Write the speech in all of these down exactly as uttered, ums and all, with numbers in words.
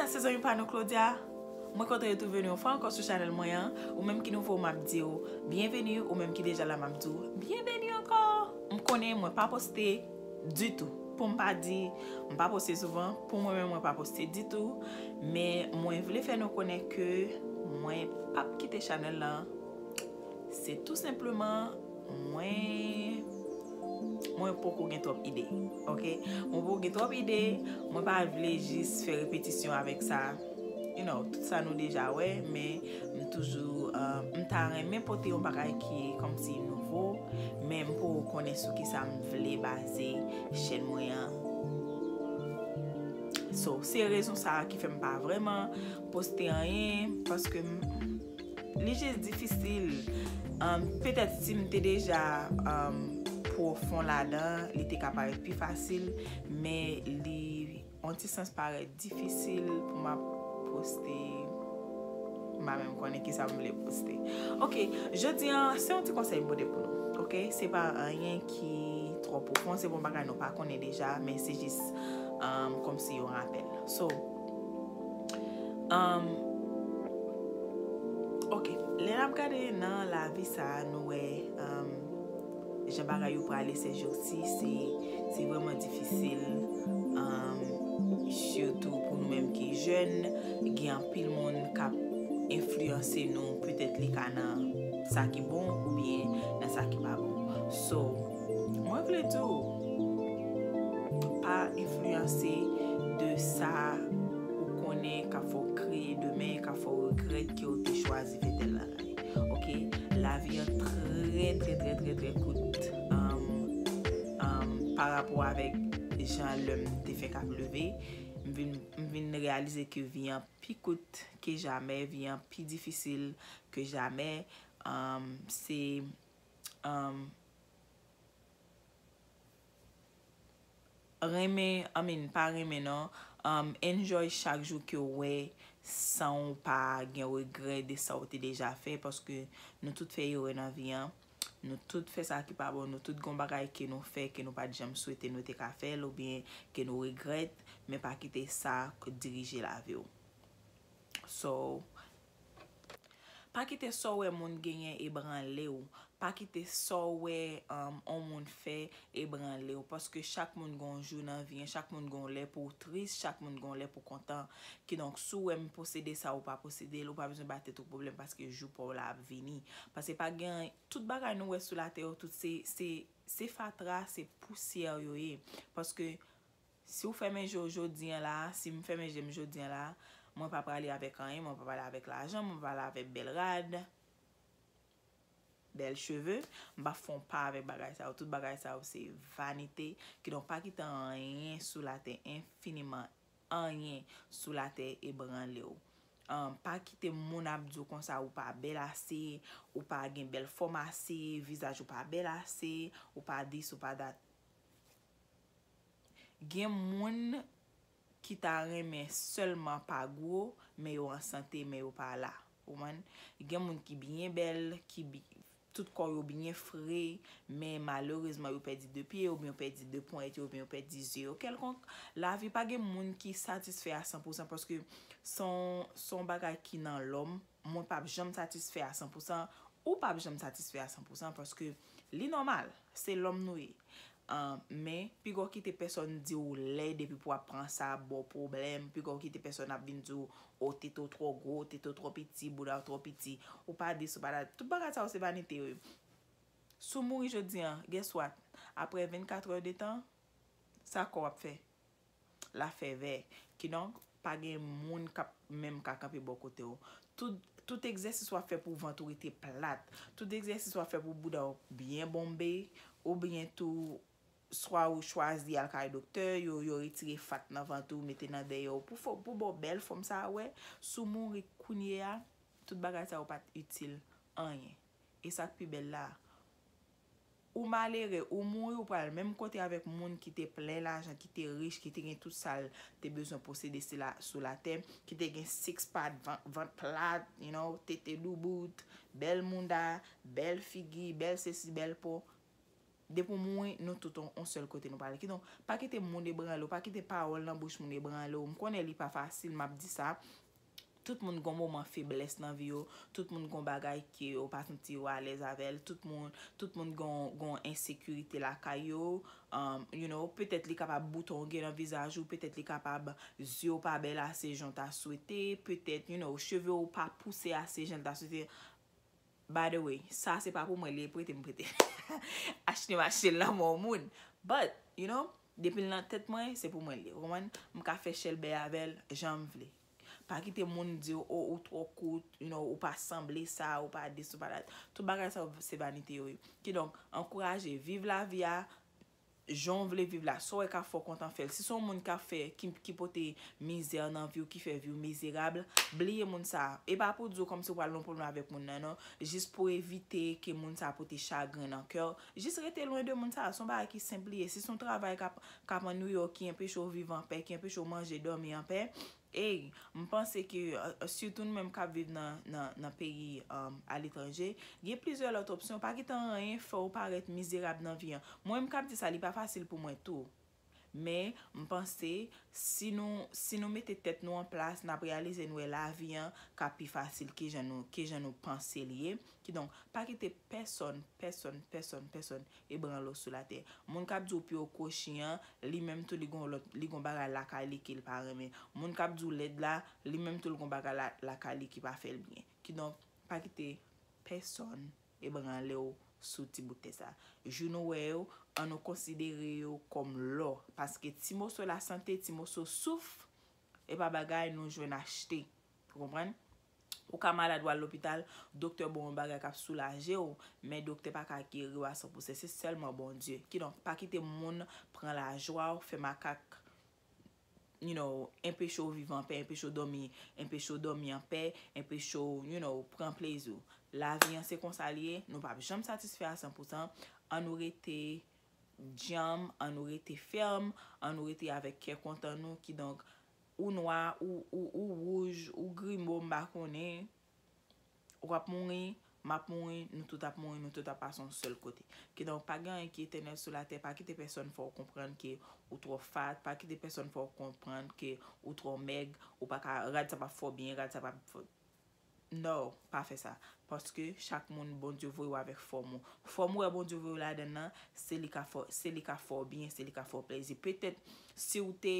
Se zanmi pa nou Claudia. Mwen kontan retwouve nou yon fwa ankò sou chanèl mwen an. Ou menm ki nouvo, m ap di w byenveni. Ou menm ki deja la, m ap di w byenveni ankò. M konnen mwen pa poste ditou. Pou m pa di, m pa poste souvan. Pou mwen menm, mwen pa poste ditou. Men mwen vle fè nou konnen ke mwen p ap kite chanèl lan. Se tou senpleman mwen, mwen poko gen twòp ide, ok? Mwen poko gen twòp ide, mwen pa vle jis fè repetisyon avèk sa. You know, tout sa nou deja wè, men m toujou, uh, m ta renmen pote yon bagay ki kòmsi nouvo, men m poko konnen sou kisa m vle baze chèn mwen an. So, se rezon sa a ki fè m pa vrèman poste anyen, paske m, li jis difisil. Um, petèt si m te deja, um, pwofon ladan, li te ka parèt pi fasil, men li, yon ti sans, parèt difisil pou m ap poste. M pa menm konnen kisa m vle poste. Ok, jodi an, se yon ti konsèy m pote pou nou. Ok, se pa anyen ki twò pwofon, se yon bagay nou pa konnen deja, men se jis, um, kòmsi yon rapèl. So, um, ok, lè n ap gade nan lavi sa a, nou wè, um, jan bagay yo prale sèjousi, se, se vrèman difisil, um, sitou pou nou menm ki jèn, gen anpil moun k ap enfliyanse nou, petèt li ka nan sa ki bon oubyen nan sa ki pa bon. So, mwen vle di w, pa enfliyanse de sa ou konnen k ap fè w kriye demen, k ap fè w regrèt ke w te chwazi fè tèl bagay. Ok, lavi an trè, trè, trè, trè, trè kout, um, um, pa rapò avèk jan lè m te fèk ap leve. M vin, m vin reyalize ke vi an pi kout ke jamè, vi an pi difisil ke jamè. Um, se, um, renmen, I mean, pa renmen non, um, enjoy chak jou ke w wè san w pa gen regrè de sa w te deja fè, paske nou tout fè erè nan vi an. Nou tout fè sa ki pa bon, nou tout gon bagay ke nou fè ke nou pa t janm swete nou te ka fè l oubyen ke nou regrèt, men pa kite sa dirije lavi w. So, pa kite sa w wè moun genyen ebranle w. Pa kite sa w wè, um, on moun fè ebranle w. Paske chak moun gon jou nan vi an, chak moun gon lè pou w tris, chak moun gon lè pou w kontan. Kidonk, si w wè m posede sa ou pa posede l, ou pa bezwen ba tèt ou pwoblèm paske jou pa w la ap vini. Paske pa gen, tout bagay nou wè sou latè yo, tout se, se, se fatra, se pousyè yo ye. Paske si w fèmen je w jodi an la, si m fèmen je m jodi an la, mwen pa prale avèk anyen, mwen pa prale avèk lajan, mwen pa prale avèk bèl rad, bèl cheve, m pa fè yon pa avèk bagay sa yo. Tout bagay sa yo se vanite. Kidonk, pa kite anyen sou latè, enfiniman anyen sou latè ebranle w. Um, pa kite moun ap di w konsa ou pa bèl ase, ou pa gen bèl fòm ase, vizaj ou pa bèl ase, ou pa dis, ou pa dat. Gen moun ki ta renmen sèlman pa gwo, men yo an sante, men yo pa la. Ou konprann? Gen moun ki byen bèl, ki bi-, tout kò yo byen fre, men malerezman yo pèdi de pye, oubyen yo pèdi de ponyèt yo, oubyen yo pèdi zye yo. Kèlkonk, lavi pa gen moun ki satisfè a san pou san, paske se yon, se yon bagay ki nan lòm. Mwen p ap janm satisfè a san pou san, ou p ap janm satisfè a san pou san, paske li nòmal, se lòm nou ye. Ah, men, piga w kite pèsòn di w lèd epi pou w ap pran sa ba w pwoblèm, piga w kite pèsòn ap vin di w, o, tete w twò gwo, tete w twò piti, bouda w twò piti, ou pa dis, ou pa dat. Tout bagay sa yo se vanite yo ye. Si w mouri jodi an, guess what? Apre vennkat è de tan, sa kò w ap fè? L a fè vè. Kidonk, pa gen moun k ap menm ka kanpe bò kote w. Tout, tout egzèsis w ap fè pou vant ou rete plat, tout egzèsis w ap fè pou bouda w byen bonbe, oubyen tou, swa ou chwazi al kay doktè, yo, yo retire fat nan vant ou, mete nan dèyè w, pou fò, pou ba w bèl fòm sa a, wè, si w mouri kounye a, tout bagay sa yo pa t itil anyen. E sa k pi bèl la, ou malere, ou mouri, ou pral menm kote avèk moun ki te plen lajan, ki te rich, ki te gen tout sa l te bezwen posede sou la, sou latè, ki te gen six pack, van-, vant plat, you know, tete doubout, bèl mouda, bèl figi, bèl sesi, bèl po. Depi w mouri, nou tout on, on sèl kote nou prale. Kidonk, pa kite moun ebranle w, pa kite pawòl nan bouch moun ebranle w. M konnen li pa fasil, m ap di sa. Tout moun gon moman feblès nan vi yo, tout moun gon bagay ke yo pa santi yo alèz avè l, tout moun, tout moun gon, gon ensekirite lakay yo, um, you know, petèt li kapab bouton w gen nan vizaj ou, petèt li kapab zye w pa bèl ase jan w ta swete, petèt, you know, cheve w pa pouse ase jan l ta swete. By the way, sa se pa pou mwen, li prete m prete. Achte m achte l nan men yon moun. But, you know, depi l nan tèt mwen, se pou mwen li ye. Ou konprann? M ka fè chèlbè avè l jan m vle. Pa kite moun di w, oh, ou twò kout, you know, ou pa sanble sa, ou pa dis, ou pa dat. Tout bagay sa yo se vanite yo ye. Kidonk, ankouraje, viv lavi a jan w vle viv la. Sa w wè k ap fè w kontan, fè l. Si se yon moun k ap fè, ki, ki pote mizè nan vi w, ki fè vi w mizerab, bliye moun sa a. E pa pou di w kòmsi w pral nan pwoblèm avèk moun nan, non. Jis pou evite ke moun sa a pote chagren nan kè w. Jis rete lwen de moun sa a. Se yon bagay ki senp li ye. Si se yon travay k ap, k ap an New York, ki anpeche w viv anpè, ki anpeche w manje, dòmi anpè, ey, m panse ke, uh, sitou nou menm k ap viv nan, nan, nan peyi, um, aletranje, gen plizyè lòt opsyon. Pa kite anyen fè w parèt mizerab nan vi an. Mwen menm k ap di sa, li pa fasil pou mwen tou. Men, m panse, si nou, si nou mete tèt nou an plas, n ap reyalize nou wè lavi an ka pi fasil ke jan nou, ke jan nou panse li ye. Kidonk, pa kite pèsòn, pèsòn, pèsòn, pèsòn ebranle w sou latè. Moun k ap di w pi w kwochi an, li menm tou li gon lòt, li gon bagay lakay li ke l pa renmen. Moun k ap di w lèd la, li menm tou li gon bagay la, lakay li ki pa fè l byen. Kidonk, pa kite pèsòn ebranle w sou ti bout tè sa. Jou nou wè yo, an nou konsidere yo kòm lò. Paske ti moso lasante, ti moso souf, e pa bagay nou jwenn achte. Ou konprann? Ou ka malad, w al lopital, doktè ba w yon bagay k ap soulaje w, men doktè pa ka geri w a san pousan. Se sèlman Bondye. Kidonk, pa kite moun pran lajwa w, fè makak, you know, enpeche w viv anpè, enpeche w dòmi, enpeche w dòmi anpè, enpeche w, you know, pran plezi w. Lavi an se konsa li ye, nou p ap janm satisfè a san pousan. An nou rete djanm, an nou rete fèm, an nou rete avèk kè kontan nou, kidonk, ou nwa, ou, ou, ou wouj, ou grimo, m pa konnen, w ap mouri, m ap mouri, nou tout ap mouri, nou tout ap pase yon sèl kote. Kidonk, pa gen anyen ki etènèl sou latè, pa kite pèsòn fè w konprann ke ou twò fat, pa kite pèsòn fè w konprann ke ou twò mèg, ou pa ka, rad sa p ap fè w byen, rad sa p ap fè w No, pa fè sa. Paske chak moun Bondye voye w avèk fòm ou. Fòm ou wè Bondye voye w ladann nan, se li ka fè, se li ka fè w byen, se li ka fè w plezi. Petèt, si w te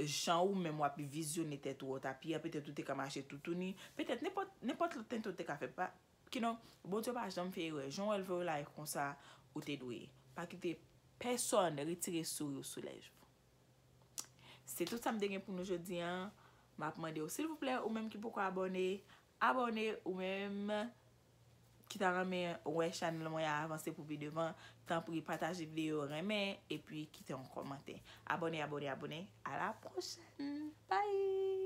jan ou menm w ap vizyone tèt ou, w ta pi a, petèt ou te ka mache toutouni, petèt nenpòt, nenpòt lòt tenten ou te ka fè. Pa, kidonk, Bondye pa janm fè erè. Jan w wè l voye w la, e konsa ou te dwe ye. Pa kite pèsòn retire souri w sou lèv ou. Se tout sa m te gen pou nou jodi a. M ap mande w, silvouplè, ou menm ki poko abòne, abòne, ou menm ki ta renmen wè chanèl mwen a avanse pou pi devan, tanpri pataje videyo, renmen, epi kite yon kòmantè. Abòne, abòne, abòne. A la pwochèn. Bye!